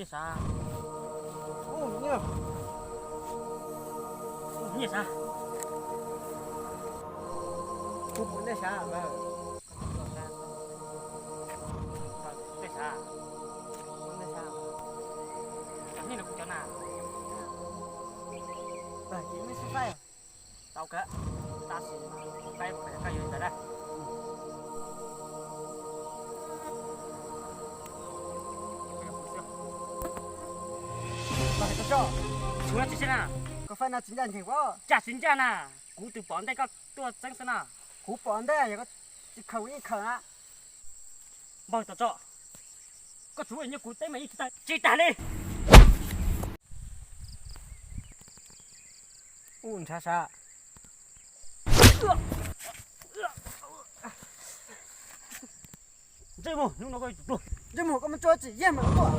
Nyiaj sav. Ub, nyiaj. Ub, nyiaj sav. Kuv pom nej sav lawm. Tej sav. Kuv nej sav. Cov nej los kuv cov na. Ces nej xub faib. Tau kawg, tab sis faib koj yuav ntawd na. Tshuav tsis na. Koj faib no tsis ncaj ncees, cas tsis ncaj na. Kuv tus pom ntej koj tuaj txeeb xwb na. Kuv pom ntej yog koj tsis khaws kuv yeej khaws na. Npawg Tom Tso, koj tsuav nyob kuv teb mas yeej tsis tag li. Ub, ntshav sav. Ntsej muag, hnub no koj yuav tsum tuag. Ntsej muag, koj mus tso tsis yeej mas tuaj.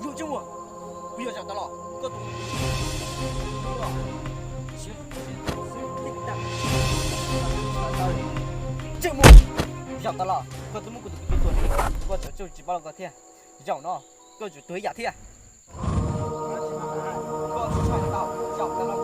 Yus ntsej muag, kuv yog zaum tas los koj tus ntsej muag, zaum tas los koj twb muab kuv tus kwv tij tua, koj tseem tsis paub los koj thiab. Zaum no koj yuav tsum tuag ib yam thiab. Koj tsis tshaj tau, zaum tas los